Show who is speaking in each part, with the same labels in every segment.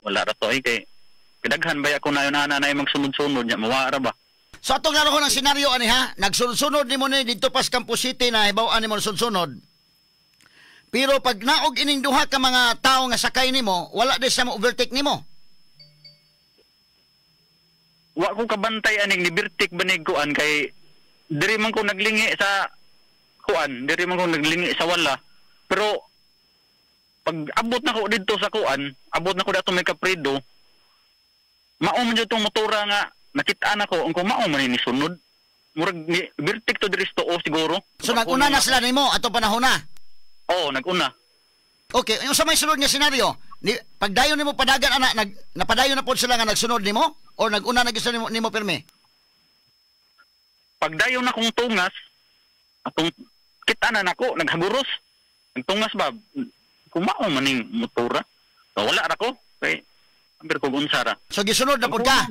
Speaker 1: Wala ra to ay kay kadaghan ba ako na yun ana na magsunod-sunod nya mawa ra ba.
Speaker 2: So atong laro ng senaryo ani ha, nagsunod-sunod nimo ni didto pas Campus City na hibaw-an nimo sunod-sunod. Pero pag naog ining duha ka mga tawo nga sakay nimo, wala di sa mo overtake nimo.
Speaker 1: Wa ko kabantay aning ni Birtik banig kuan kay diri man ko naglingi sa kuan, diri man ko naglingi sa wala. Pero pag abot na ko didto sa kuan, abot na ko dato may Kaprido, mao man jud tong motora nga nakita na ko, ang ko mao man ni sunod. Murag ni Birtik to diri sa tuo siguro.
Speaker 2: So nag-una na sila nimo ato panahon na.
Speaker 1: Oo, nag-una.
Speaker 2: Okay, yung sa may sunod nga senaryo, ni pagdayon nimo padagan ana nag napadayon na pod sila nga nagsunod nimo or nag-una na gyud sila nimo pirmi?
Speaker 1: Pagdayon na kong tungas, atong kita na nako naghaguros. Nagtungas ba? Kumao man ning motora. So, wala ra ko kay ambir ko unsa ra.
Speaker 2: So gisunod na pod ka.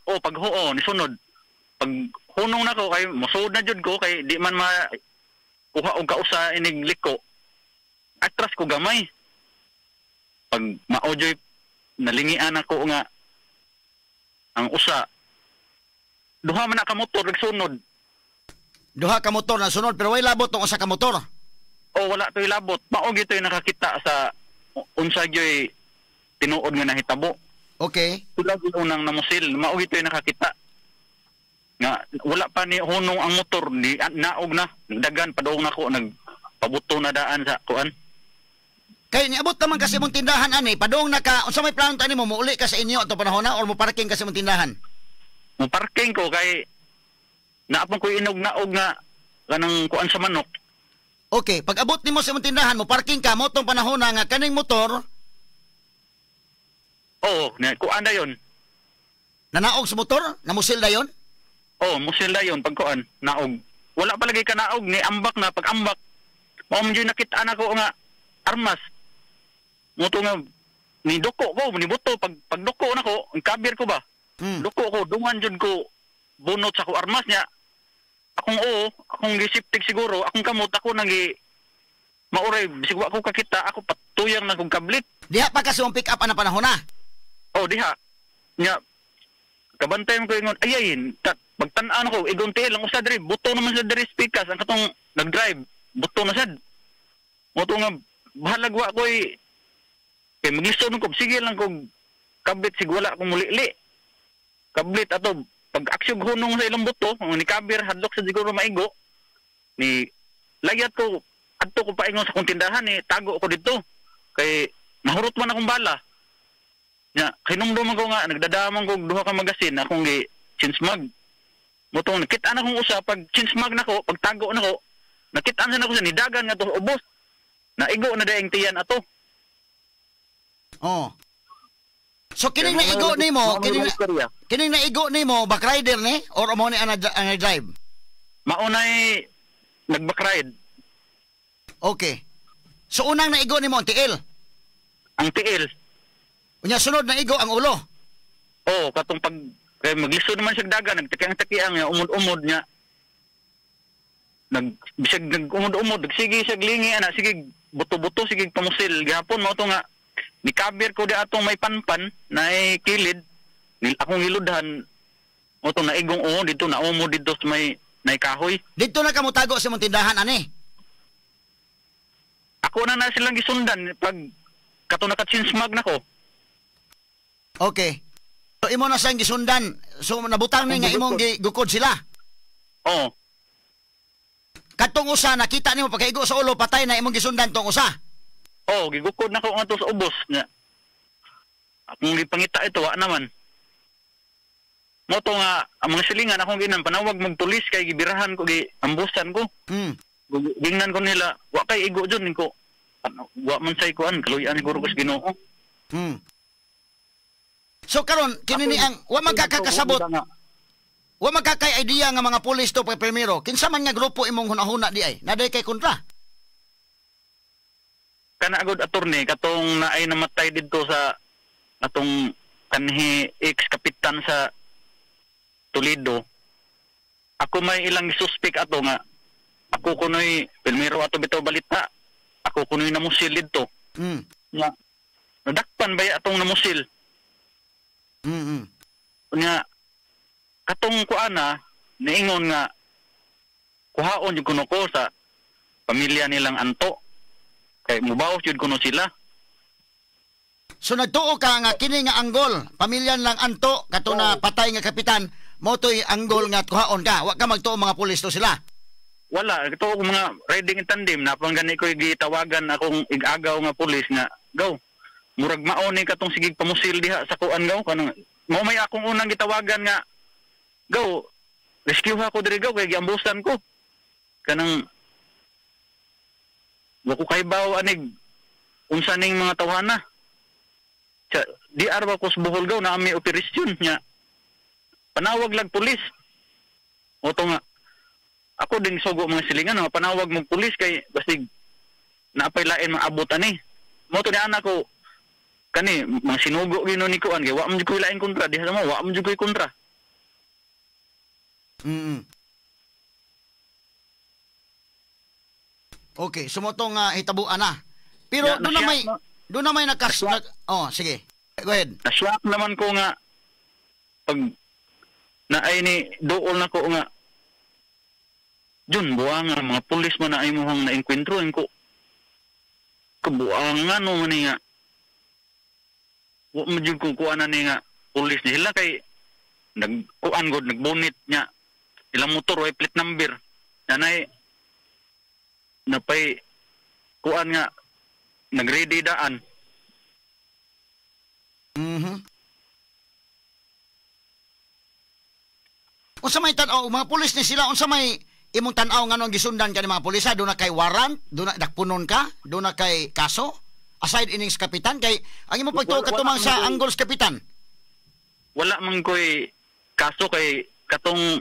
Speaker 1: Oh, pag oo, nisunod. Pag hunong nako kay mosuod na jud ko kay di man ma kuha og kausa inig liko. Atras ko gamay. Pag mao joy nalingian ako nga ang usa duha man na ka motor nagsunod.
Speaker 2: Duha ka motor na sunod pero way labot tong usa ka motor.
Speaker 1: O wala to'y labot. Mao gyud to'y nakakita sa unsa gyoy tinuod nga nahitabo. Sila gyud unang namusil, mao gyud to'y nakakita. Nga wala pa ni hunong ang motor ni naog na, nagdagan padung nako nagpabuto na daan sa kuan.
Speaker 2: Kay niabot naman kasi mong tindahan ani, padung na ka, unsa may plano ta nimo, mouli ka sa inyo ato panahon na or mo parking ka sa imong tindahan?
Speaker 1: Mo parking ko kay naapon ko inog naog nga kanang kuan sa manok.
Speaker 2: Okay, pag abot nimo sa imong tindahan, mo parking ka mo tong panahon na nga kaning motor.
Speaker 1: Oo, na kuan na yon.
Speaker 2: Nanaog sa motor, namusil dayon?
Speaker 1: Oo, musil dayon pag kuan, naog. Wala pa lagi ka naog ni ambak na pag ambak. Mao man jud nakita nako nga armas. Moto nga ni duko ko, ni buto pag pagduko nako, ang kabir ko ba? Duko ko, dungan jud ko bunot sa ko armas niya. Akong oo, akong gisiptig siguro, akong kamot ako nang gi mauray bisig wa ko kakita, ako patuyang na kong kablit.
Speaker 2: Diha pa kasi mong pick up ana panahon na.
Speaker 1: Oh, diha. Nya kabantay mo ko ingon, ay ay, pagtan-an ko, igon tiil ang usa diri, buto naman sa diri speakers ang katong nag-drive, buto na sad. Moto nga bahalag wa ko'y kay maglisod ko, sige lang kog kablit sig wala akong mulili. Kablit ato pag aksyog hunong sa ilang buto, ang nikabir hadlok sa siguro maigo. Ni layat ko adto ko paingon sa kong tindahan ni tago ko didto. Kay mahurot man akong bala. Nya hinumdum ko nga nagdadamong ko duha ka magasin akong gi chinsmag. Motong nakita na kong usa pag chinsmag nako, pagtago nako, nakita na nako sa nidagan nga to ubos. Naigo na daing tiyan ato.
Speaker 2: Oh. So kining naigo nimo, kining naigo nimo back rider ni or mo ni ang drive?
Speaker 1: Maunay nag-back ride.
Speaker 2: Okay. So unang naigo nimo ang tiil.
Speaker 1: Ang tiil.
Speaker 2: Unya sunod naigo ang ulo.
Speaker 1: Oh, katong pag kay maglisod naman siya dagan, nagtakiang-takiang niya, umod-umod niya. Nag bisag nag-umod-umod, nagsige siya glingi ana, sige buto-buto, sige pamusil gihapon mao to nga nikabir ko di atong may panpan na kilid nil akong hiludhan mo to naigong oo dito na umo dito sa may naikahoy.
Speaker 2: Dito na ka motago sa imong tindahan ani.
Speaker 1: Ako na na silang gisundan pag kato naka-chinsmag nako.
Speaker 2: Okay. So imo na siyang gisundan. So nabutang ni nga imong gigukod sila.
Speaker 1: Oo.
Speaker 2: Katong usa nakita nimo pagkaigo sa ulo patay na imong gisundan tong usa.
Speaker 1: Oo, gigukod nako nga to sa ubos nga. Akong gipangita ito wa naman. Moto nga ang mga silingan akong ginan panawag magpulis kay gibirahan ko gi ambusan ko. Gingnan ko nila wa kay igo jud ko. Ano, wa man say kuan kaluyan siguro ko sa Ginoo.
Speaker 2: So karon kini ni ang wa man kakasabot. Wa man kakay idea nga mga pulis to primero. Kinsa man nga grupo imong hunahuna di ay? Naday kay kontra.
Speaker 1: Kana agod attorney katong naay namatay didto sa atong kanhi ex-kapitan sa Toledo. Ako may ilang suspect ato nga ako kunoy primero ato bitaw balita. Ako kunoy namusil didto. Nga Nadakpan ba atong namusil? Nya katong kuana niingon nga kuhaon jud kuno ko sa pamilya nilang Anto. Kay mubaos jud kuno sila.
Speaker 2: So nagtuo ka nga kini nga anggol, pamilya lang Anto kato na patay nga kapitan, mo to'y anggol nga kuhaon ka. Wa ka magtuo mga pulis to sila.
Speaker 1: Wala, ito og mga riding in tandem na pang gani ko gitawagan akong igagaw nga pulis nga go. Murag mao ni katong sigig pamusil diha sa kuan gaw kanang mao may akong unang gitawagan nga go rescue ako diri gaw kay giambusan ko. Kanang wa ko kahibaw anig unsa ning mga tawhana. Sa DR ba ko sa Bohol gaw na ami operasyon nya. Panawag lag pulis. Oto nga ako din sugo mga silingan nga panawag mong pulis kay basig naapay lain maabot ani. Mo to ni anak ko kani mga sinugo gyud ni kuan kay wa man jud koy lain kontra diha mo wa man jud koy kontra.
Speaker 2: Okay, sumotong hitabuan na. Pero
Speaker 1: Ya,
Speaker 2: doon na may doon na may nakas
Speaker 1: Nasyak.
Speaker 2: Oh, sige. Go ahead.
Speaker 1: Nasyak naman ko nga pag naay ni duol na ko nga Jun, buang nga mga pulis man na ay mohang naengkwentro ko. Kabuang nga no man nga. Wa man jud ko kuan na ni nga pulis ni sila kay nagkuan god nagbunit niya ilang motor way plate number. Nanay napay kuan nga nagready daan.
Speaker 2: Unsa may tan-aw mga pulis ni sila, unsa may imong tan-aw nganong gisundan ka ni mga pulis? Doon na kay warrant, doon na dakpunon ka, doon na kay kaso aside ining sa kapitan kay ang imong pagtuo katumang sa anggol sa kapitan.
Speaker 1: Wala man koy kaso kay katong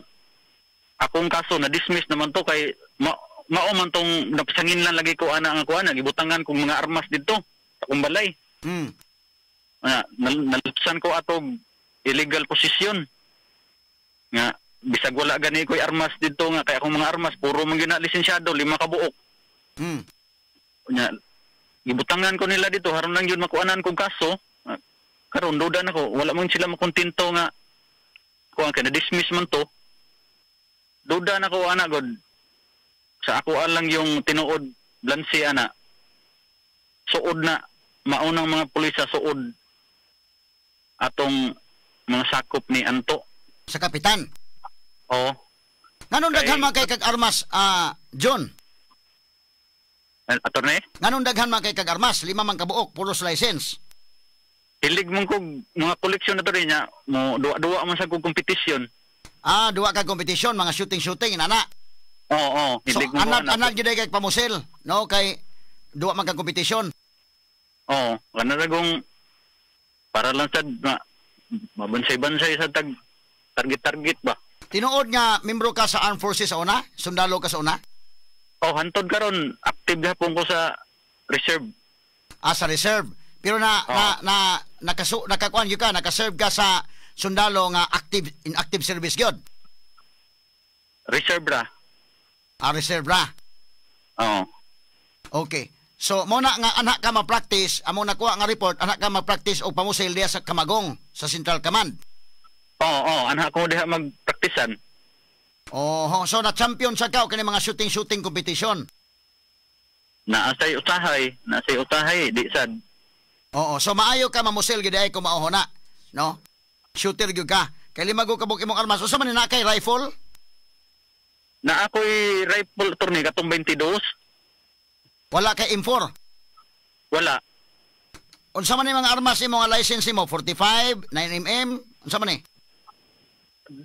Speaker 1: akong kaso na dismiss naman to kay mao man tong napasangin lang lagi ko ana nga kuan gibutangan kong mga armas didto sa akong balay. Nalupsan ko atog illegal position nga bisag wala gani ko'y armas didto nga kay akong mga armas puro man gyud na lisensyado 5 ka buok. Nya gibutangan ko nila dito haron lang gyud makuanan kog kaso. Karon duda nako wala man sila makontento nga kuan kay na-dismiss man to. Duda nako ana god sa ako lang yung tinuod blansi ana. Suod na maunang mga pulis sa suod atong mga sakop ni Anto
Speaker 2: sa kapitan.
Speaker 1: Oo.
Speaker 2: Nganong daghan man kay kag armas, John?
Speaker 1: Attorney?
Speaker 2: Nganong daghan man kay kag armas, 5 man kabuok, pulos license.
Speaker 1: Hilig man kog mga koleksyon na to rin niya, mo duwa-duwa man sa kog kompetisyon.
Speaker 2: Ah, duwa ka kompetisyon, mga shooting-shooting inana.
Speaker 1: Oo, oo.
Speaker 2: So,
Speaker 1: Hilig man ko,
Speaker 2: anad anad gyud kay pamusil, no, kay duwa man kag kompetisyon.
Speaker 1: Oo, kanaragong para lang sad mabansay-bansay sa tag target-target ba.
Speaker 2: Tinuod nga membro ka sa Armed Forces sa una? Sundalo ka sa una?
Speaker 1: Oh, hantod karon active gihapon ko sa reserve.
Speaker 2: Ah, sa reserve. Pero na na na nakasu nakakuan gyud ka, nakaserve ka sa sundalo nga active in active service gyud.
Speaker 1: Reserve ra.
Speaker 2: Ah, reserve ra.
Speaker 1: Oo.
Speaker 2: Okay. So mo na nga anak ka ma-practice, amo nakuha nga report, anak ka ma-practice og pamusil diha sa Kamagong sa Central Command.
Speaker 1: Oo, oo, anak ko diha magpraktisan.
Speaker 2: Oho, so na champion sa ka kani mga shooting-shooting competition.
Speaker 1: Naasay usahay, di sad.
Speaker 2: Oo, so maayo ka mamusil gid ay kung maoho na, no? Shooter gyud ka. Kay lima go kabuk imong armas. Usa man ni na kay rifle?
Speaker 1: Na ako'y rifle tourne katong 22.
Speaker 2: Wala kay M4?
Speaker 1: Wala.
Speaker 2: Unsa man ni mga armas imo nga license nimo? 45, 9mm, unsa man ni?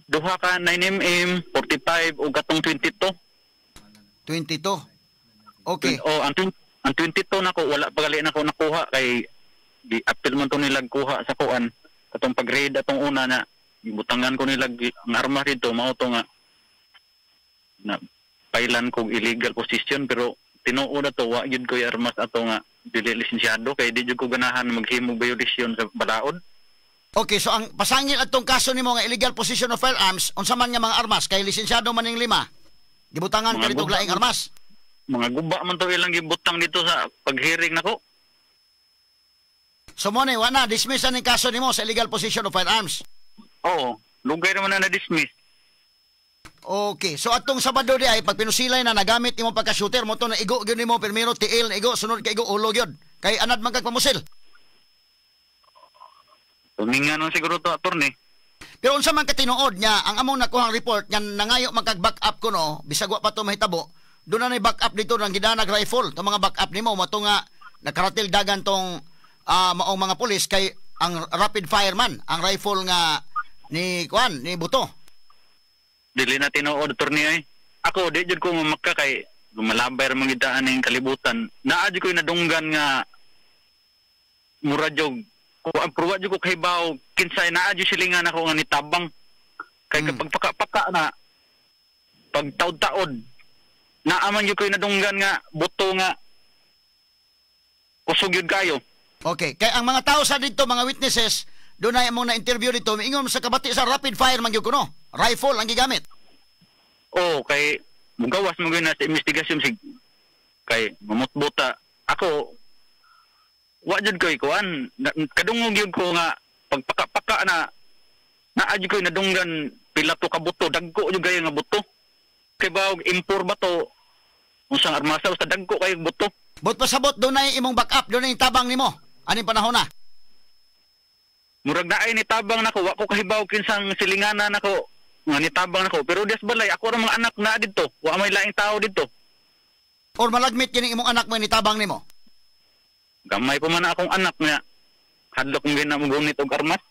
Speaker 1: Duha ka 9mm, 45 ug katong 22.
Speaker 2: 22. Okay.
Speaker 1: Oh, ang 22 nako wala pa gali nako nakuha kay gi-appeal man to nila kuha sa kuan katong pag-raid atong una na gibutangan ko nila ang armas dito mao to nga na pailan kog illegal position pero tinuod ato wa gyud koy armas ato nga dili lisensyado kay di jud ko ganahan maghimog violation sa balaod.
Speaker 2: Okay, so ang pasangil atong kaso nimo nga illegal possession of firearms, unsa man nga mga armas kay lisensyado man ning 5. Gibutangan ka dito laing armas.
Speaker 1: Mga guba man to ilang gibutang dito sa pag-hearing nako.
Speaker 2: So mo ni wala dismiss ang kaso nimo sa illegal possession of firearms.
Speaker 1: Oo, lugay naman na na-dismiss.
Speaker 2: Okay. So atong Sabado di ay pag pinusilay na nagamit nimo pagka-shooter mo to na igo gyud nimo primero tiil na igo, sunod ka igo ulo gyud. Kay anad man kag pamusil.
Speaker 1: Tuminga nun siguro to, attorney.
Speaker 2: Pero unsa man katinuod niya ang among nakuhang report nga nangayo man kag back up kuno bisag wa pa to mahitabo, doon na back up dito ng gidanag rifle tong mga back up nimo mo nga nakaratil dagan tong maong mga pulis kay ang rapid fire man ang rifle nga ni kuan ni buto.
Speaker 1: Dili na tinuod, attorney ay. Ako di jud ko mamaka kay lumalabay ra man gid aning kalibutan. Naa jud ko nadunggan nga mura jog ko ang pruwa jud ko kahibaw kinsay naa jud silingan ako nga nitabang kay kapag paka-paka na pag taod-taod naa man jud ko nadunggan nga buto nga kusog jud kayo.
Speaker 2: Okay, kay ang mga tao sa dito, mga witnesses, doon na among na-interview dito, miingon sa kabati sa rapid fire man gyud kuno. Rifle ang gigamit.
Speaker 1: Oo, kay mugawas mo gyud na sa investigasyon sig kay mamutbuta. Ako wa jud koy kuan, kadungog gyud ko nga pagpaka-paka na naa jud koy nadunggan pila to ka buto, dagko jud kayo nga buto. Kay bawog impor ba to unsang armasa, basta dagko kayo buto.
Speaker 2: But pasabot doon na imong backup, doon na yung tabang nimo. Aning panahon na?
Speaker 1: Murag naay ni tabang nako, wa ko kahibaw kinsang silinganan nako nga nitabang nako, pero dias balay ako ra mga anak na didto, wa may laing tao didto.
Speaker 2: Or malagmit kini imong anak mo ni tabang nimo.
Speaker 1: Gamay pa man akong anak nga hadlok mo gina mo gunit og armas.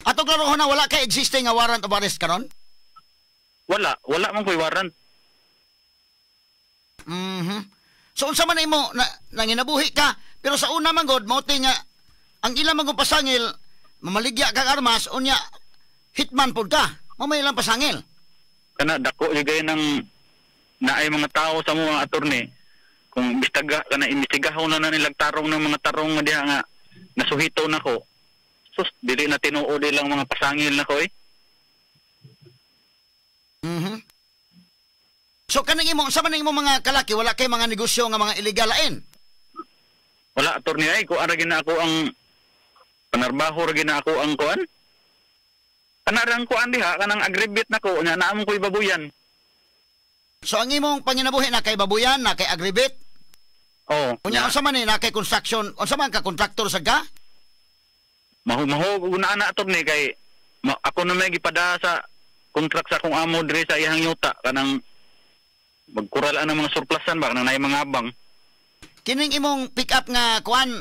Speaker 2: Ato klaro na wala kay existing nga warrant of arrest karon?
Speaker 1: Wala, wala man koy warrant.
Speaker 2: So unsa man imo na, nanginabuhi ka pero sa una man god mao nga ang ilang man pasangil mamaligya kag armas unya hitman pud ka. Mao may ilang pasangil.
Speaker 1: Kana dako gyud gay nang naay mga tao sa mga attorney kung imbestiga kana imbestigahon na nilang tarong ng mga tarong nga diha nga nasuhito nako. Sus, dili na tinuod ilang mga pasangil nako eh.
Speaker 2: So kaning imo unsa man imo mga kalaki, wala kay mga negosyo nga mga ilegalain?
Speaker 1: Wala, attorney ay ko ara gina ako ang panarbaho ra gina ako ang kuan. Kanarang kuan diha kanang agribit nako nya naamon ko'y babuyan.
Speaker 2: So ang imong panginabuhi na kay babuyan, na kay agribit?
Speaker 1: Oo.
Speaker 2: Unya unsa man ni na kay construction, unsa man ka contractor sad ka?
Speaker 1: Mahu mahu na ana, attorney, kay ako na may gipada sa contract sa akong amo diri sa iyang yuta kanang magkural ang mga surplasan ba kanang naay mga abang.
Speaker 2: Kining imong pick up nga kuan,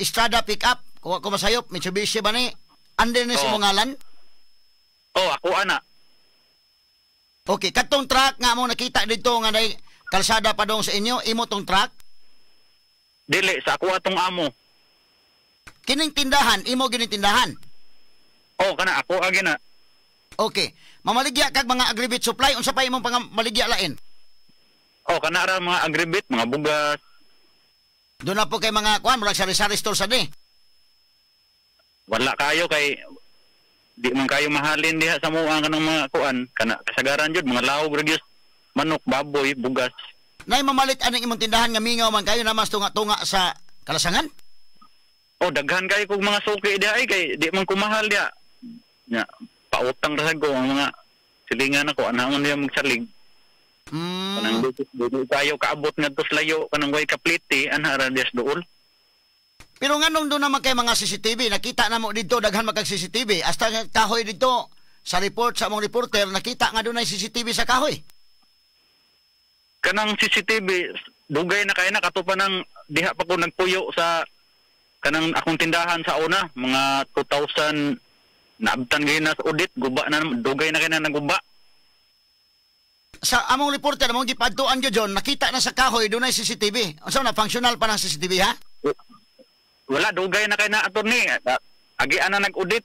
Speaker 2: Estrada pick up, kuha ko masayop Mitsubishi ba ni? Under ni sa imong ngalan?
Speaker 1: Oh, ako ana.
Speaker 2: Okay, katong truck nga mo nakita dito nga nay kalsada pa dong sa inyo, imo tong truck?
Speaker 1: Dili, sa ako atong amo.
Speaker 2: Kining tindahan, imo gining tindahan?
Speaker 1: Oh, kana ako agi na.
Speaker 2: Okay. Mamaligya kag mga agribit supply, unsa pa imong pangamaligya lain?
Speaker 1: Oh, kana ra mga agribit, mga bugas.
Speaker 2: Doon na po kay mga kuan, murag sari-sari store sa ni.
Speaker 1: Wala kayo kay di man kayo mahalin diha sa mua kanang mga kuan, kana kasagaran jud mga lawog ra gyud, manok, baboy, bugas.
Speaker 2: Nay mamalit aning imong tindahan nga mingaw man kayo na mas tunga-tunga sa kalasangan?
Speaker 1: Oh, daghan kayo kog mga suki diha ay kay di man kumahal diha. Nya, pautang ra sad ko ang mga silingan ako anahon diha magsalig. Kanang di kayo kaabot ngadto sa layo kanang way kapliti anha ra diha sa duol.
Speaker 2: Pero nganong doon naman kay mga CCTV, nakita na mo dito daghan magkag CCTV. Hasta nga kahoy dito sa report sa among reporter, nakita nga doon ay CCTV sa kahoy.
Speaker 1: Kanang CCTV dugay na kay na kato pa nang diha pa ko nagpuyo sa kanang akong tindahan sa una mga 2000, naabtan gay na sa audit, guba na, dugay na kay na naguba.
Speaker 2: Sa among reporter, among gipadtuan gyud John, nakita na sa kahoy doon ay CCTV. Unsa na functional pa ng CCTV ha?
Speaker 1: Wala, dugay na kay na, attorney. Agi ana nag-audit.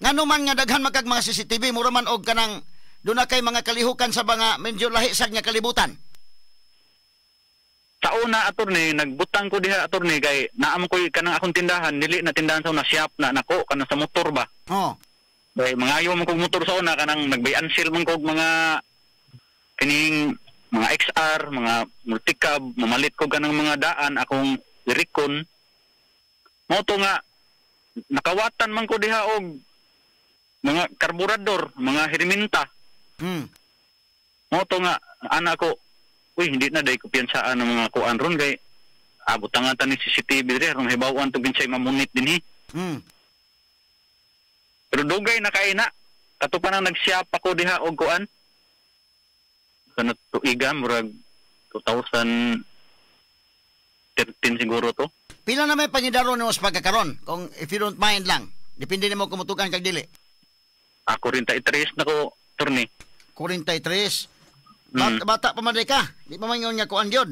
Speaker 2: Ngano man nga daghan magkag mga CCTV, mura man og kanang doon na kay mga kalihukan sa mga medyo lahi sad nga kalibutan.
Speaker 1: Sa una, attorney, nagbutang ko diha, attorney, kay naam ko kanang akong tindahan, dili na tindahan sa una, shop na nako kanang sa motor ba. Kay mangayo man kog motor sa una kanang nag-buy and sell man kog mga kining mga XR, mga multicab, mamalit ko kanang mga daan akong i-recon. Mao to nga nakawatan man ko diha og mga karburador, mga herminta. Mao to nga ana ko, uy, hindi na day ko piyansaan ng mga kuan ron kay abot ang ni CCTV diri aron hibaw-an to kinsay mamunit dinhi. Pero dugay na kay na. Kato pa nang nag-shop ako diha og kuan. Kanang tuiga murag 2013 siguro to.
Speaker 2: Pila na may pangidaron nimo sa pagkakaron? Kung if you don't mind lang. Depende nimo kung mutukan kag dili.
Speaker 1: Ako rin ta 3 na ko, attorney.
Speaker 2: 43. Bata, bata pa man ka. Di pa man ingon nga kuan gyud.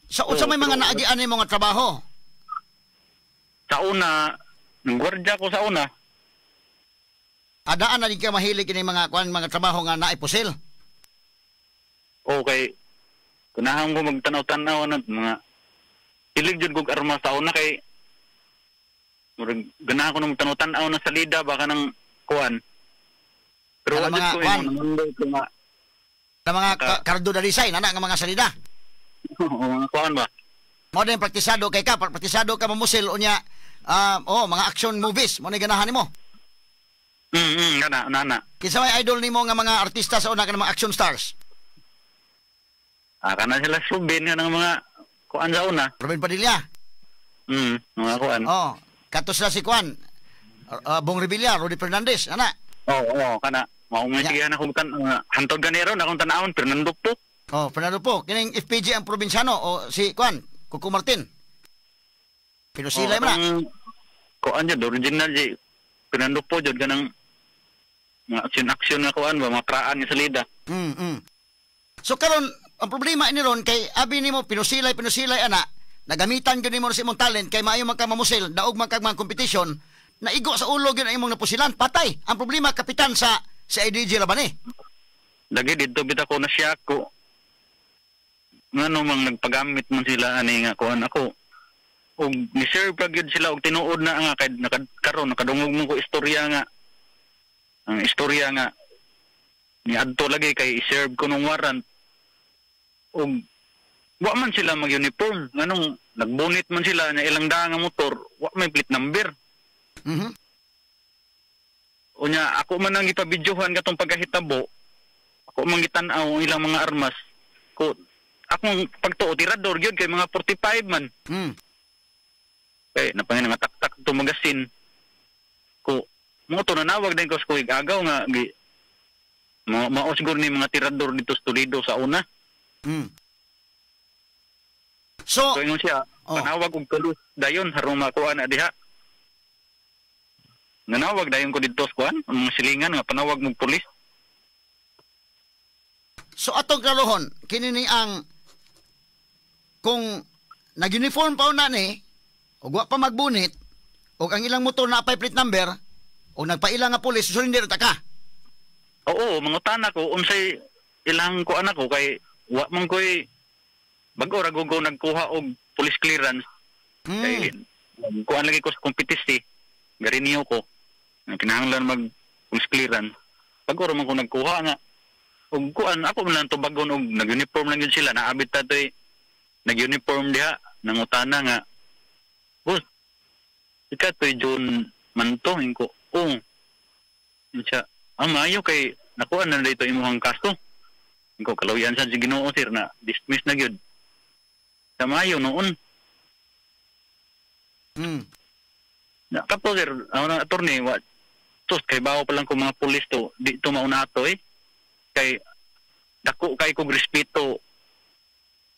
Speaker 2: Sa unsa
Speaker 1: Oo,
Speaker 2: may mga
Speaker 1: pero-
Speaker 2: naagian nimo nga trabaho?
Speaker 1: Sa una, nang gwardiya ko sa una.
Speaker 2: Adaan na din ka mahilig kini mga kuan, mga trabaho nga naay pusil.
Speaker 1: Okay. Kunahan ko magtanaw-tanaw na mga hilig jud kog armas sa una kay murag ganahan ko nang tanaw-tanaw na salida baka nang kuan. Pero
Speaker 2: Kana
Speaker 1: wa jud
Speaker 2: mga
Speaker 1: ko
Speaker 2: kuan.
Speaker 1: ingon nangundoy ko nga
Speaker 2: Na mga kardo na design ana nga mga salida.
Speaker 1: Oo, mga kuan ba.
Speaker 2: Mao din praktisado kay ka, praktisado ka mamusil unya, oh, mga action movies mo ni ganahan nimo.
Speaker 1: Kana nana.
Speaker 2: Kinsa may idol nimo nga mga artista sa una, kanang mga action stars?
Speaker 1: Ah, kana sila Subin nga ng mga kuan sa una.
Speaker 2: Robin Padilla.
Speaker 1: Mga kuan.
Speaker 2: Oh, kato sila si kuan. Bong Revilla, Rudy Fernandez, ana.
Speaker 1: Oo, kana. Mao nga
Speaker 2: Ya.
Speaker 1: siya na kung tan hantod gani ron akong tanawon Fernando Poe.
Speaker 2: Oh, Fernando Poe, kining FPJ ang probinsyano o si kuan, Coco Martin. Pero sila man na.
Speaker 1: Atong kuan jud original di Fernando Poe jud kanang mga action-action nga kuan ba, mga kraan nga salida.
Speaker 2: So karon ang problema ini ron kay abi nimo pinusilay pinusilay ana, nagamitan gyud nimo sa imong talent kay maayo man ka mamusil, daog man kag mga competition, naigo sa ulo gyud ang imong napusilan, patay. Ang problema, kapitan, sa CIDG laban eh.
Speaker 1: Lagi didto bitaw ko na siya ko. Ngano mang nagpagamit man sila ani nga kuan ako. Og ni-serve pa gyud sila og tinuod na nga kay karon nakadungog mo ko istorya nga. Ang istorya nga niadto lagi kay i-serve ko nung warrant. Og wa man sila mag-uniform, nganong nagbunit man sila na ilang daan nga motor, wa may plate number. Unya ako man ang gipabidyohan katong pagkahitabo. Ako man gitan-aw ang ilang mga armas. Ko akong pagtuo tirador gyud kay mga 45 man. Kay napangin nga taktak to magasin. Ko mo to nanawag din ko sa kuig agaw nga gi mao siguro ni mga tirador dito sa Toledo sa una.
Speaker 2: So,
Speaker 1: So ingon siya, panawag og pulis dayon harong makuha na diha. Nanawag dayon ko didto sa kuan, ang mga silingan nga panawag mog pulis.
Speaker 2: So atong klarohon, kini ni ang kung nag-uniform pa una ni ug wa pa magbunit ug ang ilang motor na plate number o nagpaila nga pulis, surrender ta ka.
Speaker 1: Oo, mangutana ko unsay ilang kuan ako kay wa man koy bag-o ra go nagkuha og police clearance kay kuan lagi ko sa competition, garinyo ko nga kinahanglan mag police clearance. Bag-o ra man ko nagkuha nga og kuan ako man lang tubagon og nag-uniform lang yun sila, naabit ta toy nag-uniform diha, nangutana nga, "Boss, ika toy John Manto?" Inko, "Oo." Siya, "Ah, maayo kay nakuha na dito imong kaso." Inko, "Kaluyan sa Ginoo, sir, na dismiss na gyud." Sa maayo noon. Na kapo sir, ako na attorney, wa tos kay bawo pa lang ko mga pulis to, di to mauna ato eh. Kay dako kay kog respeto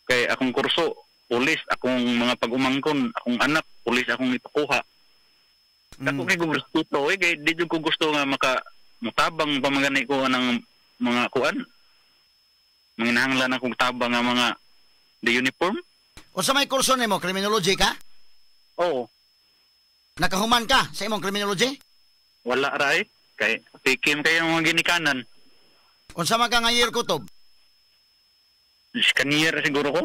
Speaker 1: kay akong kurso, pulis, akong mga pag-umangkon, akong anak, pulis akong ipakuha. Dako kay kog respeto eh, kay di jud ko gusto nga maka mutabang pa man gani ko ng mga kuan. Manginahanglan akong tabang nga mga the uniform.
Speaker 2: Unsa may kurso nimo, criminology ka?
Speaker 1: Oo.
Speaker 2: Nakahuman ka sa imong criminology?
Speaker 1: Wala ra eh. Kay tikim kayo mga ginikanan.
Speaker 2: Unsa man ka nga year kutob?
Speaker 1: Second year siguro ko.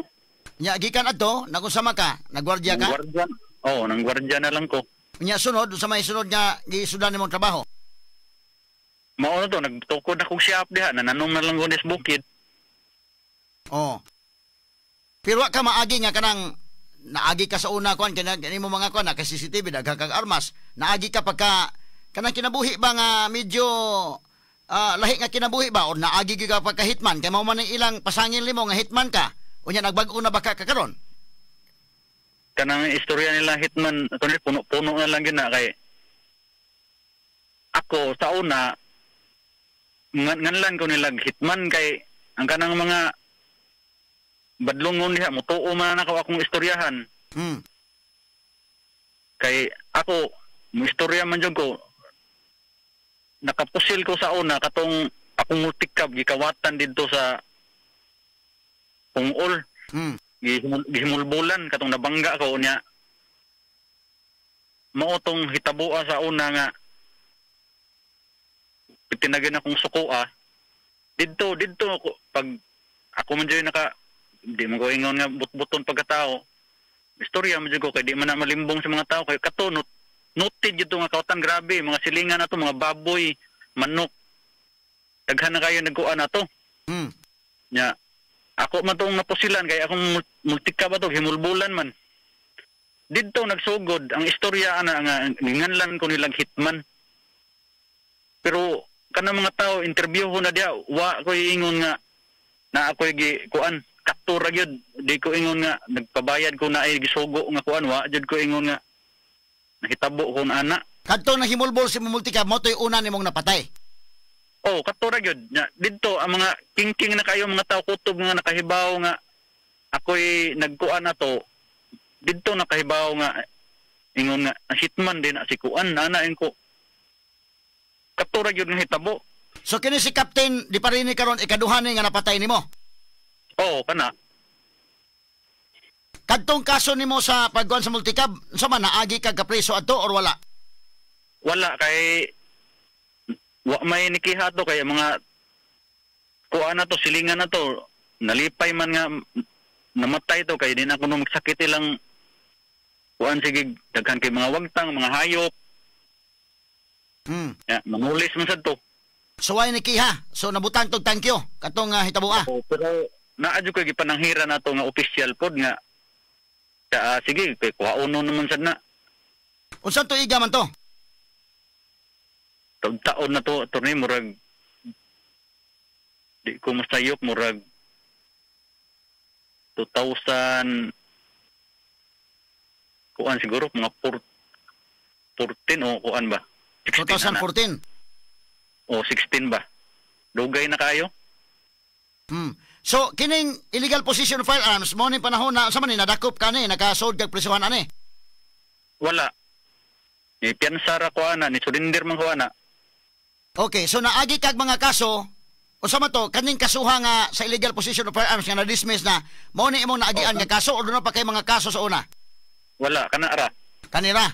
Speaker 2: Nya gikan adto, nagunsa man ka? Nagwardiya ka?
Speaker 1: Nang gwardiya. Oo, nang gwardiya na lang ko.
Speaker 2: Nya sunod, unsa may sunod nga gisudan nimong trabaho?
Speaker 1: Mao na to, nagtukod akong shop diha, nananom na lang ko sa bukid.
Speaker 2: Oh. Pero wa ka maagi nga kanang naagi ka sa una kuan kay nimo mga kuan na kay CCTV, daghan kag armas, naagi ka pagka kanang kinabuhi ba nga medyo lahi nga kinabuhi ba or naagi gyud ka pagka hitman kay mao man ang ilang pasangil nimo nga hitman ka, unya nagbag-o na ba ka karon?
Speaker 1: Kanang istorya nila hitman, attorney, puno-puno na lang yun na kay ako sa una nganlan ko nila hitman kay ang kanang mga badlongon diha mutuo man ako akong istoryahan. Kay ako mo istorya man jud ko, nakapusil ko sa una katong akong multicab gikawatan didto sa Pungol. Gihimulbulan katong nabangga ko niya. Mao tong hitaboa sa una nga tinagin akong sukoa didto didto ako pag ako man jud naka di man ko ingon nga but-buton pagkatao, istorya man jud ko kay di man na malimbong sa mga tao kay kato noted jud nga kawatan, grabe mga silingan nato, mga baboy, manok, daghan na kayo nagkuan nato. Nya ako man tong napusilan kay akong multika ba to himulbulan man didto nagsugod ang istorya ana nga nginganlan ko nilang hitman. Pero kanang mga tao interview ko na diya, wa ko ingon nga na ako'y gi kuan kaptura gyud, di ko ingon nga nagpabayad ko na ay gisugo nga kuan, wa jud ko ingon nga nahitabo ko na ana.
Speaker 2: Kadto na himulbol si multikab mo to'y una nimong napatay.
Speaker 1: Oh, kaptura gyud. Nya didto ang mga kingking na kayo mga tao kutob nga nakahibaw nga ako'y nagkuan na to, didto nakahibaw nga ingon nga hitman din na si kuan ana ko. Kaptura gyud nga hitabo.
Speaker 2: So kini si Captain di pa rin ni karon ikaduha ni nga napatay nimo.
Speaker 1: Oo, kana.
Speaker 2: Kadtong kaso nimo sa pagkuan sa multicab, unsa man naagi ka kapreso adto or wala?
Speaker 1: Wala kay wa may nikiha to kay mga kuan na to, silingan na to, nalipay man nga namatay to kay di na kuno magsakit ilang kuan, sige daghan kay mga wagtang, mga hayop. Ya, mangulis man sad to.
Speaker 2: So way nikiha. So nabutang tog thank you katong hitaboa.
Speaker 1: Oo, pero naa jud koy gipananghira nato nga official pod nga sige kay kuhaono naman sad na.
Speaker 2: Unsa tuiga man to?
Speaker 1: Taon na to, attorney, murag di ko masayop, murag 2000 kuan siguro mga 14 o kuan ba? 16 na.
Speaker 2: 2014.
Speaker 1: O 16 ba? Dugay na kayo?
Speaker 2: So kining illegal possession of firearms mo ni panahon na sa man ni nadakop kani, nakasod kag presuhan ani?
Speaker 1: Wala. Ni piyansa ra ko ana, ni surrender man ko ana.
Speaker 2: Okay, so naagi kag mga kaso, unsa man to kaning kasuha nga sa illegal possession of firearms nga na-dismiss na, mao ni imong naagian nga kaso o doon pa kay mga kaso sa una?
Speaker 1: Wala, kana ra.
Speaker 2: Kanira.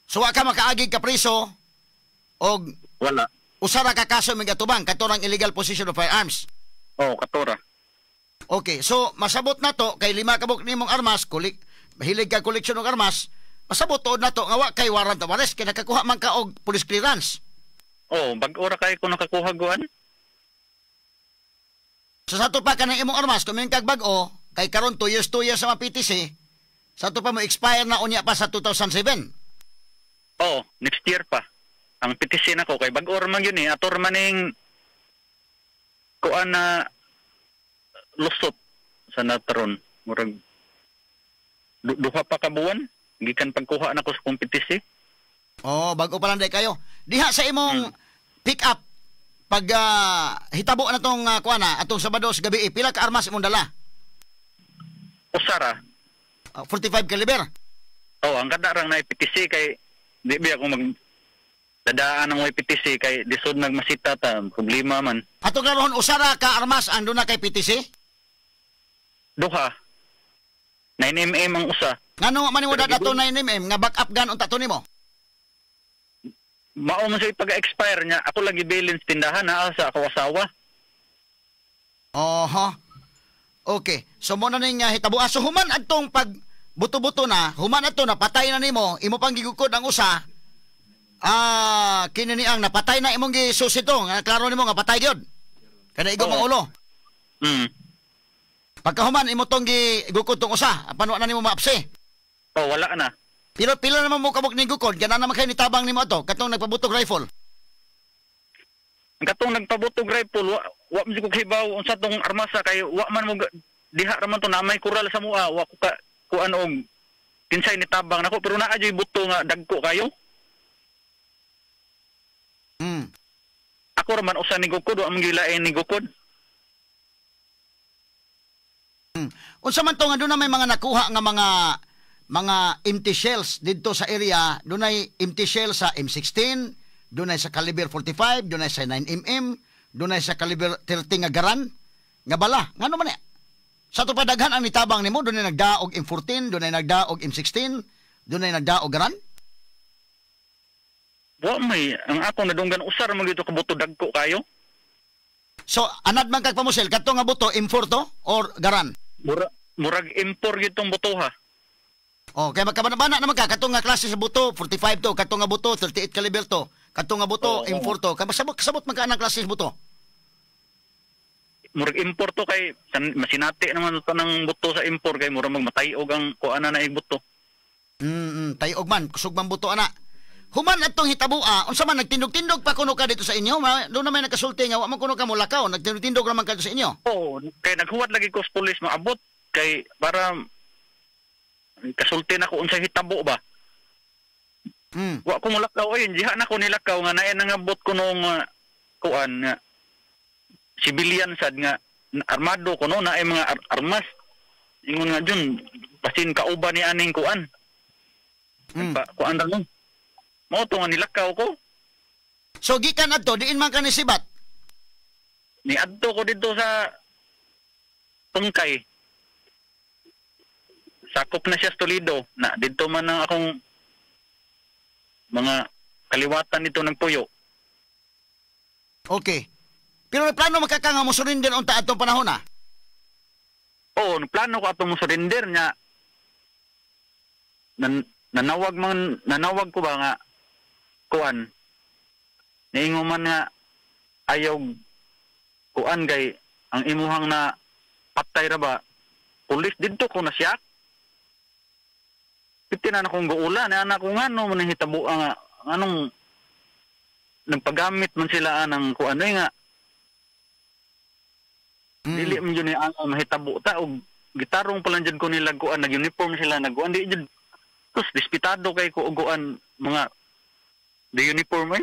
Speaker 2: So wa ka makaagi ka preso og
Speaker 1: wala.
Speaker 2: Usa ra ka kaso imong gatubang katorang illegal possession of firearms.
Speaker 1: Oh, katora.
Speaker 2: Okay, so masabot na to kay 5 ka buok nimong armas, kulik mahilig ka koleksyon og armas, masabot tuod na to nga wa kay warrant of arrest kay nakakuha man ka og police clearance.
Speaker 1: Oh, bag-o ra kay ko nakakuha guan.
Speaker 2: So sa ato pa kanang imong armas, kung kag bag-o, kay karon 2 years, 2 years sa mga PTC, sa ato pa mo expire na unya pa sa 2007.
Speaker 1: Oh, next year pa. Ang PTC nako kay bag-o ra man yun eh. Ato ra man ning kuan na lusot sa nataron. Murag duha pa ka buwan gikan pagkuha nako sa kong PTC.
Speaker 2: Oh, bag-o pa lang day kayo. Diha sa imong pick up pag hitabo na tong kuan na atong Sabado sa gabi, pila ka armas imong dala?
Speaker 1: Usa ra.
Speaker 2: 45 caliber.
Speaker 1: Oh, ang kada rang na PTC kay di biya ko mag dadaan ang PTC kay lisod nagmasita ta, problema man.
Speaker 2: Ato karon usa ra ka armas ang duna kay PTC?
Speaker 1: Duha. 9mm ang usa.
Speaker 2: Ngano man nimo dato 9mm nga backup gun unta to nimo?
Speaker 1: Mao man sa pag-expire niya, ako lagi bilin sa tindahan na sa ako asawa.
Speaker 2: Oho. Okay. So mo na ning hitabo. So human adtong pag buto-buto na, human adto na patay na nimo, imo pang gigukod ang usa. Kini ni ang napatay na imong gisusi to, nga klaro nimo nga patay gyud. Kana igo mga ulo. Pagkahuman imo tong gigukod tong usa, apan wa na nimo maapse.
Speaker 1: Oh, wala na.
Speaker 2: Pero pila naman mo kabuk ni gukod, gana naman kay nitabang nimo ato katong nagpabutog rifle.
Speaker 1: Ang katong nagpabutog rifle, wa man ko kahibaw unsa tong armasa kay wa man mo diha ra man to na may kural sa mua, wa ko ka kuan og kinsay nitabang nako, pero naa joy buto nga dagko kayo. Ako ra man usa ni gukod, wa man gilain ni gukod.
Speaker 2: Unsa man to nga doon na may mga nakuha nga mga empty shells didto sa area, dunay empty shell sa M16, dunay sa caliber 45, dunay sa 9 mm, dunay sa caliber 30 nga garan nga bala. Ngano man ni? Sa ato pa daghan ang nitabang nimo, dunay nagdaog M14, dunay nagdaog M16, dunay nagdaog garan.
Speaker 1: Wa may ang akong nadunggan usar man gyud ka buto dagko kayo.
Speaker 2: So anad man kag pamusil kadto nga buto M4 to or garan?
Speaker 1: Murag M4 gyud tong buto ha.
Speaker 2: Oh, kay magkabana-bana naman ka kadto nga klase sa buto 45 to, kadto nga buto 38 caliber to, kadto nga buto M4 to. Kay kasabot kasabot man ka anang klase sa buto.
Speaker 1: Murag M4 to kay masinati naman to ng buto sa M4 kay murag magmatay-og ang kuan na naig buto.
Speaker 2: Tayog man, kusog man buto ana. Human atong hitaboa, unsa man nagtindog-tindog pa kuno ka dito sa inyo? Doon na may nakasulti nga wa man kuno ka mulakaw, nagtindog-tindog ra man ka dito sa inyo.
Speaker 1: Oo, kay naghuwat lagi ko sa pulis maabot kay para kasulti na ko unsay hitabo ba. Wa ko mulakaw ayun, diha na ko nilakaw nga naay nangabot ko nung kuan nga civilian sad nga armado ko no, naay mga armas. Ingon nga dun, basin kauban ni aning kuan. Kuan ra no. Mao to nga nilakaw ko.
Speaker 2: So gikan adto diin man ka ni sibat?
Speaker 1: Niadto ko didto sa Tungkay. Sakop na siya sa Toledo. Na didto man ang akong mga kaliwatan dito ng puyo.
Speaker 2: Okay. Pero nagplano makaka nga mo surrender unta atong panahon na?
Speaker 1: Oo, nagplano ko atong mo surrender nya. Nanawag ko ba nga kuan. Niingon man nga ayaw kuan kay ang imuhang na patay ra ba pulis didto ko na siya. Piti na akong guula na anak ko nga no man hitabo nga anong nagpagamit man sila anang kuan nga. Dili man jud ni ang mahitabo ta og gitarong pa lang jud ko nila kuan, nag-uniform sila nagkuan di jud. Tus dispitado kay ko og kuan mga the uniform eh.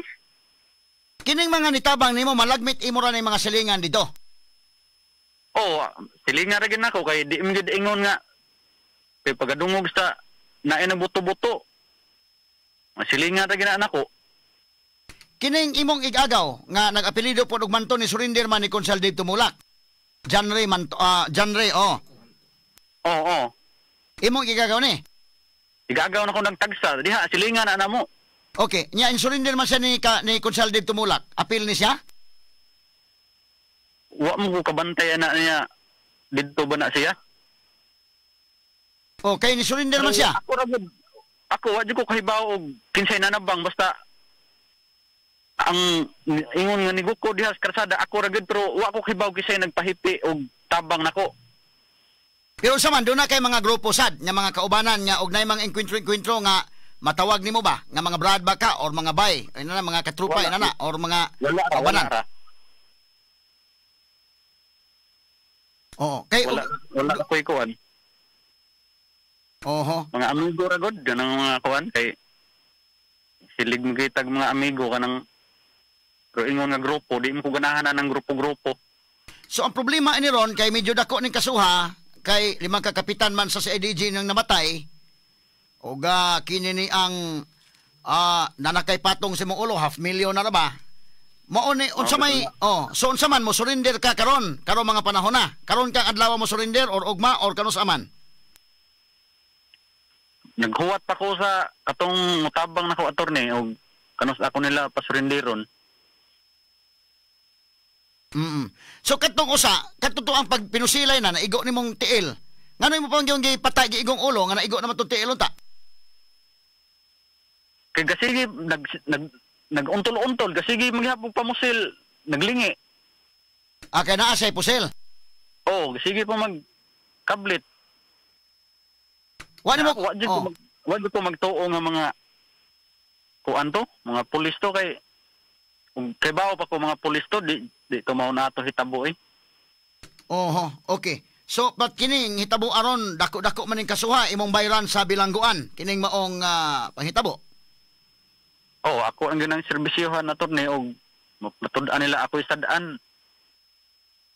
Speaker 2: Kining mga nitabang nimo malagmit imo ra ni mga silingan dito.
Speaker 1: Oo, silingan ra gid nako kay di man gid ingon nga kay pagadungog sa naay na buto-buto. Silingan ra gid na nako.
Speaker 2: Kining imong igagaw nga nag-apelyido pod og Manto ni surrender man ni Konsehal Dave Tumulak. John Ray Manto, John Ray, oh.
Speaker 1: Oo, oo.
Speaker 2: Imong igagaw ni?
Speaker 1: Igagaw na ko nagtagsa. Diha, silingan na namo.
Speaker 2: Okay, nya in surrender man siya ni Konsehal Dave Tumulak. Apil ni siya?
Speaker 1: Wa mo ko kabantay na niya. Didto ba na siya?
Speaker 2: Okay, ni surrender man siya.
Speaker 1: Ako ra gud. Ako wa jud ko kahibaw og kinsay nanabang basta ang ingon nga niguko diha sa karsada ako ra gud, pero wa ko kahibaw kinsay nagpahipi og tabang nako.
Speaker 2: Pero sa man doon na kay mga grupo sad nga mga kaubanan nga og nay mga enkwentro-enkwentro nga matawag nimo ba nga mga brad ba ka or mga bay ay na mga katrupa
Speaker 1: Wala.
Speaker 2: ina na or mga
Speaker 1: Wala ra,
Speaker 2: kaubanan.
Speaker 1: wala ra.
Speaker 2: Oo, kay
Speaker 1: Wala, wala ako'y kuan.
Speaker 2: Oho.
Speaker 1: Mga amigo ra gud ganang mga kuan kay silig mo kitag mga amigo kanang pero ingon nga grupo di mo ko ganahan na ng grupo-grupo.
Speaker 2: So ang problema ni ron kay medyo dako ning kasuha kay limang ka kapitan man sa CIDG nang namatay og kini ni ang nanakay patong sa imong ulo half million na ra ba. Mao ni unsa may oh, so unsa man mo surrender ka karon karon mga panahon na karon kang adlaw mo surrender or ugma or kanus aman?
Speaker 1: Naghuwat pa ko sa katong mutabang nako attorney og kanus ako nila pasurenderon.
Speaker 2: So katong usa, katong ang pagpinusilay na naigo nimong tiil. Ngano imo pang gyud gipatay giigong ulo nga naigo naman tong tiil unta?
Speaker 1: Kay gasigi nag-untol-untol, gasigi maghapon pamusil, naglingi.
Speaker 2: Ah, kay naa say pusil.
Speaker 1: Oh, gasigi pa mag Kablit.
Speaker 2: Wa nimo
Speaker 1: Wa jud ko wa jud ko magtuo nga mga kuan to, mga pulis to, kay kung kay bawo pa ko mga pulis to, di di to mao na ato hitabo eh.
Speaker 2: Oho, okay. So, but kining hitabo aron, dako-dako man ning kasuha imong bayran sa bilangguan kining maong panghitabo.
Speaker 1: Oh, ako ang ganang serbisyohan na ni og matud-an nila ako sad-an.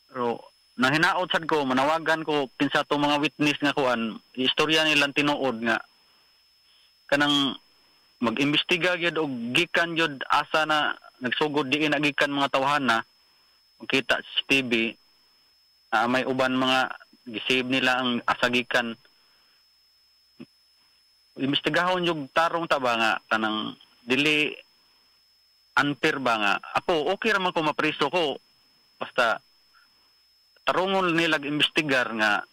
Speaker 1: Pero nahinaot sad ko, manawagan ko kinsa to mga witness nga kuan, istorya nilang tinuod nga kanang mag-imbestiga gyud og gikan gyud asa na nagsugod, diin na gikan mga tawhana, makita sa CCTV, may uban mga gisave nila ang asa gikan. Imbestigahon yung tarong ta ba nga kanang dili unfair ba nga ako okay ra man ko mapriso ko, basta tarungon nila imbestigar nga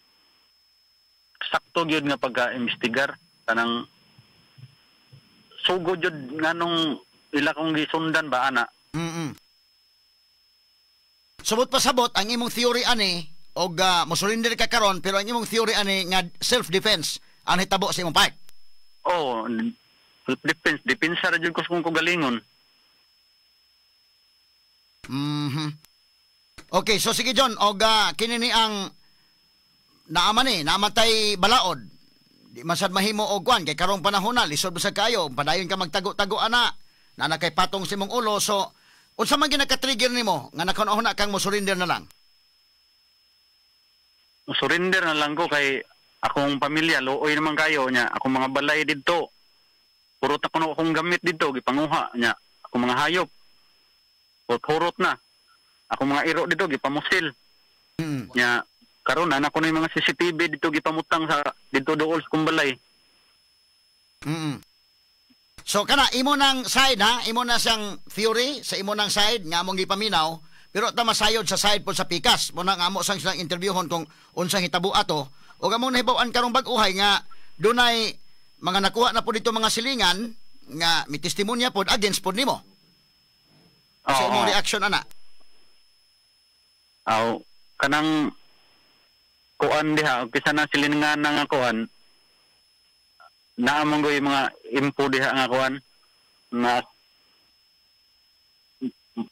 Speaker 1: sakto gyud nga pagka-imbestigar, kanang sugod gyud nganong ila kong gisundan ba ana.
Speaker 2: Sabot pasabot ang imong theory ani og mosurrender ka karon, pero ang imong theory ani nga self defense ang hitabo sa imong part.
Speaker 1: Oh, self defense, depensa ra jud ko sa kong kaugalingon.
Speaker 2: Okay, so sige John, og kini ni ang naaman ni, naamatay balaod. Di man sad mahimo og kwan kay karong panahon na lisod ba sa kayo, padayon ka magtago-tago ana. Nana kay patong sa imong ulo, so unsa man ginaka-trigger nimo nga nakahuna kang mo surrender na lang?
Speaker 1: Surrender na lang ko kay akong pamilya luoy naman kayo nya, akong mga balay didto. Purot ako na akong gamit didto gipanguha nya, akong mga hayop. Hurot na. Akong mga iro didto gipamusil. Nya karon na ko na yung mga CCTV didto gipamutang sa didto dool sa kong balay.
Speaker 2: So kana imo nang side ha, imo na siyang theory sa imo nang side nga among gipaminaw, pero ta masayod sa side po sa pikas. Mo na nga amo sang silang interviewhon kung unsang hitabo ato ug among nahibaw-an karong bag-ohay nga dunay mga nakuha na po dito mga silingan nga may testimonya pod against pod nimo. Sa imong reaction ana.
Speaker 1: Aw, kanang kuan diha kaysa na silingan nga kuan, naa man goy mga info diha nga kuan nga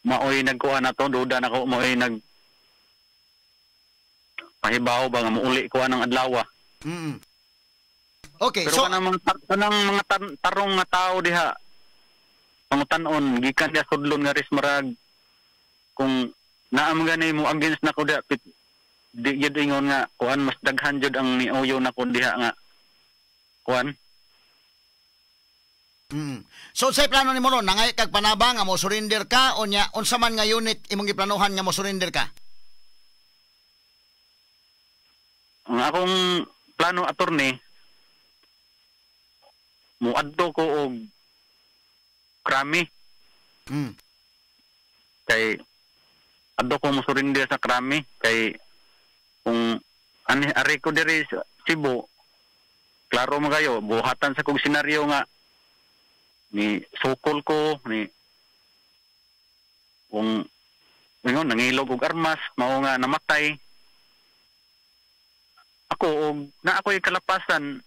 Speaker 1: maoy nagkuan na to, duda na ko maoy nag pahibaw ba nga muuli kuan ang adlaw.
Speaker 2: Okay,
Speaker 1: Pero
Speaker 2: so
Speaker 1: kanang mga tarong nga tao diha pangutan-on gikan diha sudlon nga Rismarag, kung naa man gani mo against nako diha, di gyud ingon nga kuan, mas daghan jud ang niuyo nako diha nga kuan.
Speaker 2: So sa plano nimo ron, nangay kag panabang nga mo surrender ka o nya unsa man nga unit imong giplanuhan nga mo surrender ka?
Speaker 1: Ang akong plano, attorney, muadto ko og krami. Kay adto ko mo surrender sa krami kay kung ani ari ko diri sa Cebu, klaro man kayo buhatan sa kog senaryo nga ni sukol ko ni kung ingon nangilog og armas mao nga namatay ako og na ako'y kalapasan,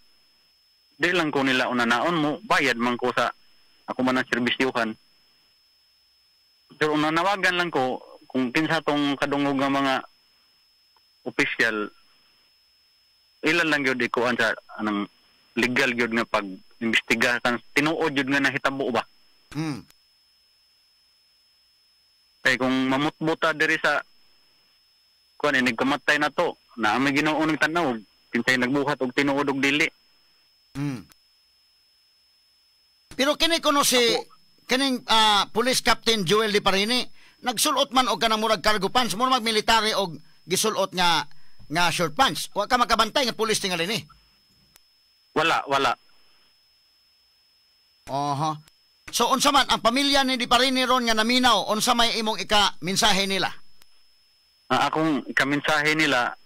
Speaker 1: di lang ko nila unanaon mo bayad man ko sa ako man ang serbisyuhan, pero nanawagan lang ko kung kinsa tong kadungog nga mga opisyal, ilan lang gyud ikuan sa anang legal gyud nga pag imbestiga kan tinuod gyud nga nahitabo ba. Kay kung mamutbuta diri sa kuan inig kamatay na to, naa may Ginoo nagtan-aw kinsay nagbuhat og tinuod og dili.
Speaker 2: Pero kini kuno si kining Police Captain Joel Di Parini nagsulot man og kanang murag cargo pants, murag mag military og gisulot nga nga short pants. Wa ka makabantay nga pulis tingali ni?
Speaker 1: Wala, wala.
Speaker 2: Oho. So unsa man ang pamilya ni Di Parini ron nga naminaw, unsa may imong ika mensahe nila?
Speaker 1: Ang akong ikamensahe nila,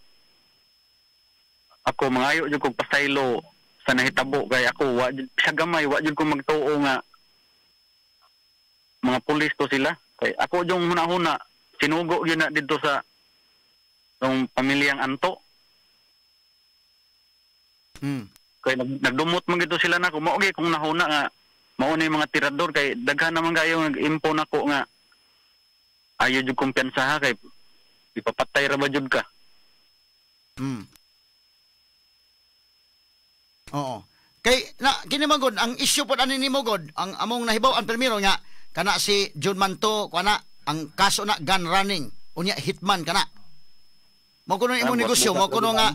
Speaker 1: ako mangayo jud kog pasaylo sa nahitabo kay ako wa sa gamay wa jud ko magtuo nga mga pulis to sila, kay ako jung hunahuna sinugo gyud na didto sa tong pamilyang Anto. Kay nagdumot man gito sila nako, mao gyud kung nahuna nga mao ni mga tirador kay daghan naman kayo nag-impo nako nga ayo jud kumpiyansa ha kay ipapatay ra ba jud ka.
Speaker 2: Oo. Kay na kini man gud ang issue pod ani nimo god, ang among nahibaw-an primero nga kana si John Manto kana ang kaso na gun running unya hitman kana. Mo kuno imong negosyo, mo kuno nga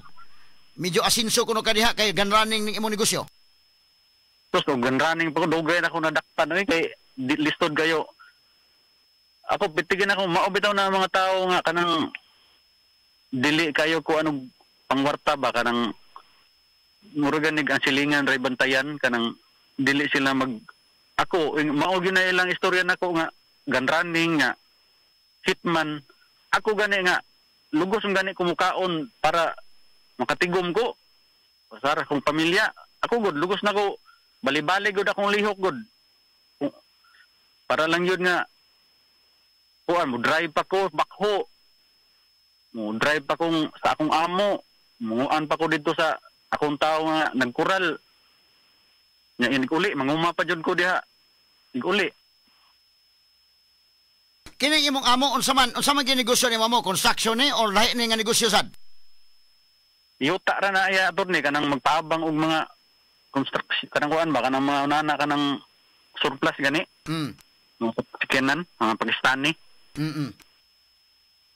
Speaker 2: medyo asinso kuno ka diha kay gun running ning imong negosyo.
Speaker 1: Tos og gun running pa ko, dugay na ako nadakpan oy kay listod kayo. Ako bitigin ako mao bitaw na mga tawo nga kanang dili kayo ko anong pangwarta ba kanang murag ganig ang silingan ray bantayan kanang dili sila mag ako mao gyud na ilang istorya nako nga gun running nga hitman. Ako gani nga lugos ang gani kumukaon para makatigom ko para akong pamilya. Ako gud lugos na ko bali-bali gud akong lihok gud para lang yun nga kuan mo drive pa ko bakho, mo drive pa kong sa akong amo, muan pa ko dito sa akong tao nga nagkural nya inig uli manguma pa jud ko diha ig-uli.
Speaker 2: Kining imong amo unsa man ginegosyo ni amo, construction ni or lahi ni nga negosyo sad?
Speaker 1: Yuta ra na iya attorney, kanang magpaabang og mga construction kanang kuan ba kanang mga unana kanang surplus gani. Mga sakyanan, mga Pakistani.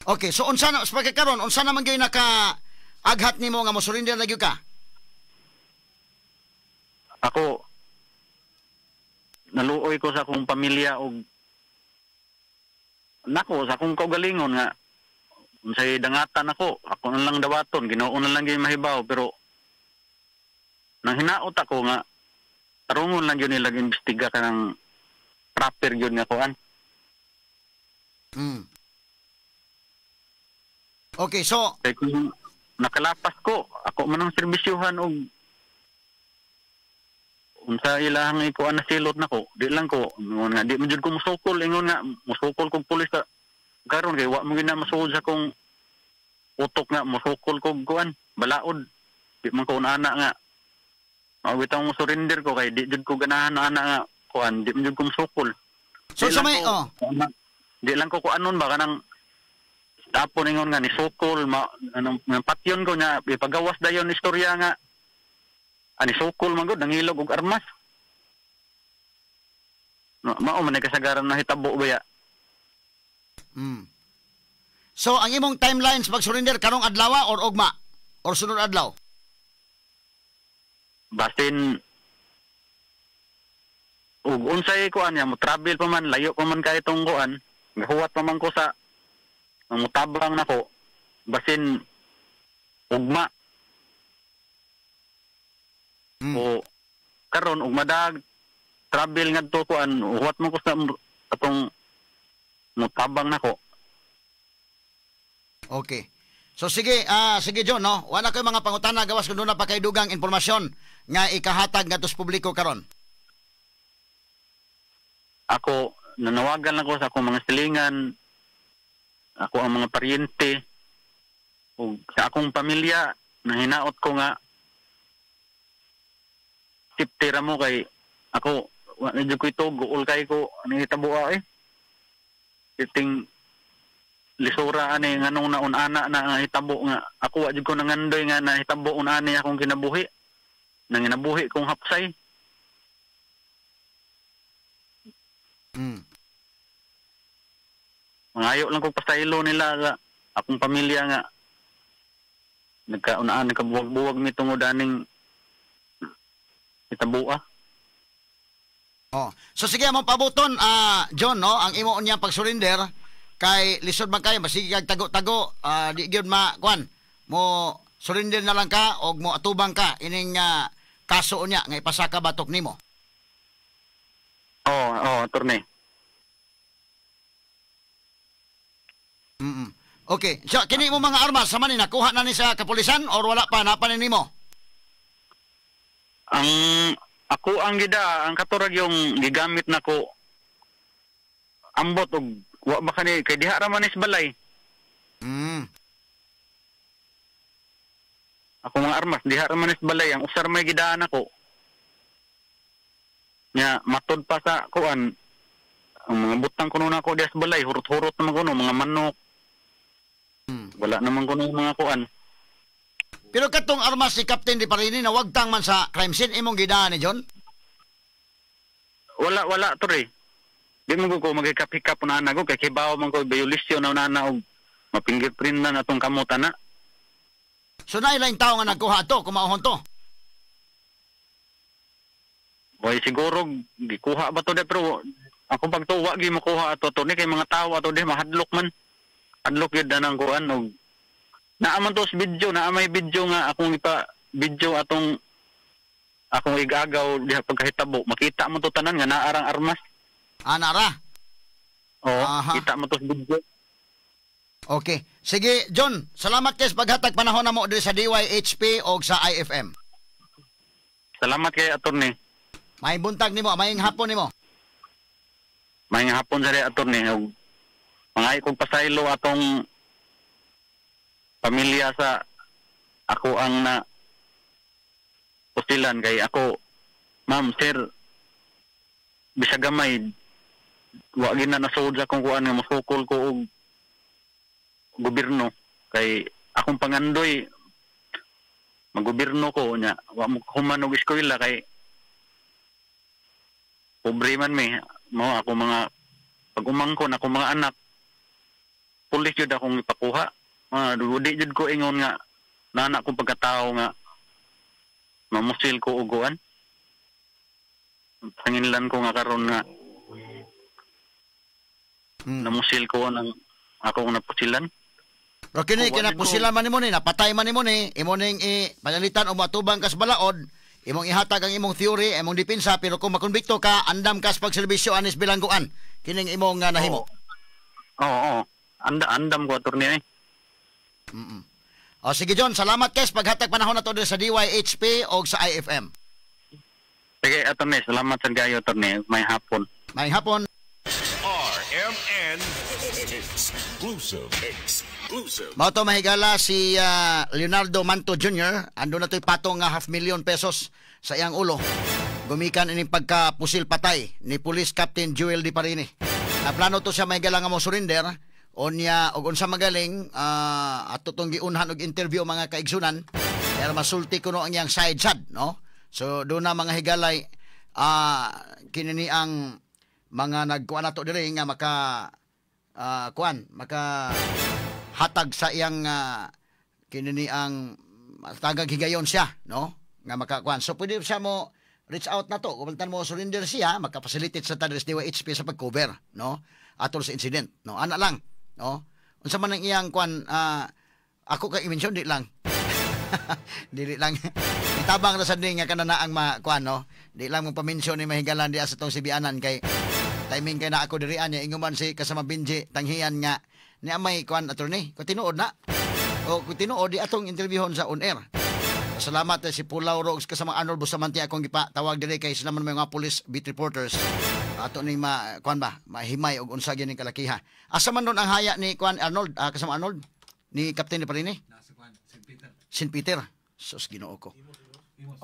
Speaker 2: Okay, so unsa na sa pagkakaron, unsa naman gyud naka aghat nimo nga mo surrender na gyud ka?
Speaker 1: Ako naluoy ko sa akong pamilya og nako sa akong kaugalingon nga unsay dangatan ako, ako na lang dawaton, Ginoo na lang gyud mahibaw, pero nang hinaot ako nga tarungon lang gyud nila imbestiga kanang proper gyud nga kuan.
Speaker 2: Okay, so
Speaker 1: kay kung nakalapas ko, ako man ang serbisyuhan og unsa ilahang ikuan na silot nako, di lang ko ingon nga di man jud ko musukol, ingon nga musukol kog pulis sa karon kay wa mo gyud na masuod sa kong utok nga musukol kog kuan balaod, di man ko ana nga mao bitaw mo surrender ko kay di jud ko ganahan na ana nga kuan, di man jud ko musukol.
Speaker 2: So
Speaker 1: Di
Speaker 2: sa
Speaker 1: lang
Speaker 2: may
Speaker 1: ko,
Speaker 2: oh,
Speaker 1: di lang ko kuanon ba kanang tapon ingon nga ni sukol ma anong nga patyon ko nya ipagawas dayon istorya nga ani sukol man gud nangilog og armas. No, mao man ay kasagaran na hitabo baya.
Speaker 2: So ang imong timelines pag surrender karong adlaw or ugma or sunod adlaw?
Speaker 1: Basin ug unsay kuan niya mo travel pa man, layo pa man kay itong kuan, gahuwat pa man ko sa mutabang nako basin ugma. O karon ug madag travel ngadto kuan, huwat mo ko sa atong mutabang nako.
Speaker 2: Okay. So sige, sige John, no. Wala koy mga pangutana gawas kun duna pa kay dugang impormasyon nga ikahatag ngadto sa publiko karon.
Speaker 1: Ako nanawagan lang ko sa akong mga silingan, ako ang mga paryente ug sa akong pamilya, nahinaot ko nga safety ra mo kay ako wa na jud ko ito guol kay ko ani hitabo eh iting lisura ani nganong naun ana na nga hitabo nga ako wa jud ko nangandoy nga nahitabo un ani akong kinabuhi, nanginabuhi kong hapsay. Mangayo lang ko pasaylo nila sa akong pamilya nga nagkaunaan nagkabuwag-buwag mi tungod aning hitaboa.
Speaker 2: Oh. So sige, among pabuton John, no, ang imo unyang pag-surrender kay lisod man kayo masige kag tago-tago, di gyud ma kuan mo surrender na lang ka og mo atubang ka ining kaso unya nga ipasaka batok nimo.
Speaker 1: Oo, oh, attorney.
Speaker 2: Okay. So kini mo mga armas sa man ni nakuha na ni sa kapulisan or wala pa napa ni nimo?
Speaker 1: Ang ako ang gida ang katurag yung gigamit nako ambot og wa ba kani kay diha ra man is balay. Ako mga armas diha ra man is balay, ang usar may gidaan ako. Nya matod pa sa kuan, ang mga butang kuno nako diha sa balay, hurot-hurot naman kuno mga manok. Wala naman kuno mga kuan.
Speaker 2: Pero katong armas ni Captain Di Parini na wagtang man sa crime scene, imong gidaan ni John?
Speaker 1: Wala, wala to re. Di mo ko maghikap-hikap na ko kay kibaw man ko violation na na og mapingerprint na natong kamot ana.
Speaker 2: So naay laing tao nga nagkuha ato kung maohon to.
Speaker 1: Boy, siguro gikuha ba to de, pero ako pagtuwa gi makuha ato to ni kay mga tawo ato de mahadlok man. Hadlok gyud na ng kuan og naa man to sa video, naa may video nga akong ipa video atong akong igagaw diha pagkahitabo, makita mo to tanan nga naarang armas.
Speaker 2: Ah, nara.
Speaker 1: Oo, kita mo to sa video.
Speaker 2: Okay. Sige, John, salamat kay sa paghatag panahon namo diri sa DYHP og sa IFM.
Speaker 1: Salamat kay attorney.
Speaker 2: May buntag nimo, maayong hapon nimo.
Speaker 1: Maayong hapon sa attorney og mangay kog pasaylo atong pamilya sa ako ang na pusilan kay ako, ma'am, sir, bisag gamay wa gid na nasuod sa akong kuan nga mosukol ko og gobyerno kay akong pangandoy maggobyerno ko, nya wa mo human og eskwela kay pobre man mi mo. Ako mga pag-umangkon, ako mga anak, pulis jud akong ipakuha. Mga di jud ko ingon nga nana kong pagkatao nga mamusil ko uguan. Panginlan ko nga karon nga namusil ko ng akong napusilan.
Speaker 2: Pero kini kinapusilan man nimo ni, napatay man nimo ni, imo ning i panalitan o matubang kas balaod, imong ihatag ang imong theory, imong depensa, pero kung makonbikto ka, andam kas pagserbisyo anis bilangguan. Kining imong nahimo.
Speaker 1: Oo, oo. Andam ko, attorney eh.
Speaker 2: O sige John, salamat kay sa paghatag panahon nato diri sa DYHP og sa IFM.
Speaker 1: Sige, attorney, salamat sa gayo, attorney. May hapon.
Speaker 2: May hapon.
Speaker 3: RMN Exclusive. Exclusive.
Speaker 2: Mao to, mahigala, si Leonardo Manto Jr. Ando na to'y patong nga half million pesos sa iyang ulo. Gumikan ining pagkapusil patay ni Police Captain Joel Di Parini. Na plano to siya, mahigala, nga mo surrender onya og unsa magaling ato tong giunhan og interview, mga kaigsunan, pero masulti kuno ang iyang side sad, no? So doon na, mga higalay, kini ni ang mga nagkuan nato diri nga maka kuan maka hatag sa iyang kini ni ang tagag higayon siya, no, nga makakuan. So pwede siya mo reach out na to kung mo surrender siya, maka-facilitate sa ta diri sa DYHP sa pag-cover, no, atol sa incident, no. Ana lang, no. Unsa man ang iyang kuan, ako kay i-mention, di lang dili lang itabang ra sad ni nga kanana ang ma kuan, no. Di lang mo pa-mention ni, mahigalan, di sa tong sibianan kay timing kay na ako diri anya. Ingon man si kasama Benji Tanghian nga ni may kuan, attorney, kung tinuod na o kung tinuod di atong interviewon sa on air. Salamat eh, si Pulaw Rogs kasama Arnold Bustamante akong gipatawag diri kay sila man may mga police beat reporters. Ato ning ma kuan ba mahimay og unsa gyud ning kalakiha. Asa man nun ang haya ni kuan Arnold, kasama Arnold ni Captain ni Parini? St. Peter. Sus, Ginoo ko.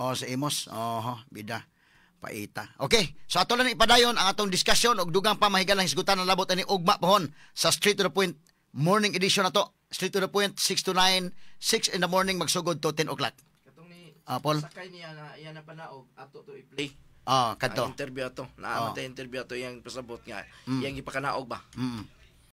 Speaker 2: Oh, sa Imos. Oho, bida. Paita. Okay, so ato lang ipadayon ang atong diskusyon og dugang pa, mahigalang hisgutan ang labot ani ugma pohon sa Straight to the Point morning edition na to. Straight to the Point, 6 to 9, 6 in the morning magsugod to 10 o'clock.
Speaker 4: Katong ni
Speaker 2: Ah, Paul?
Speaker 4: sakay niya nga iya na panaog ato to i-play.
Speaker 2: Ah, kadto.
Speaker 4: Ang interview ato. Naa man tay interview ato iyang pasabot nga iyang gipakanaog ba.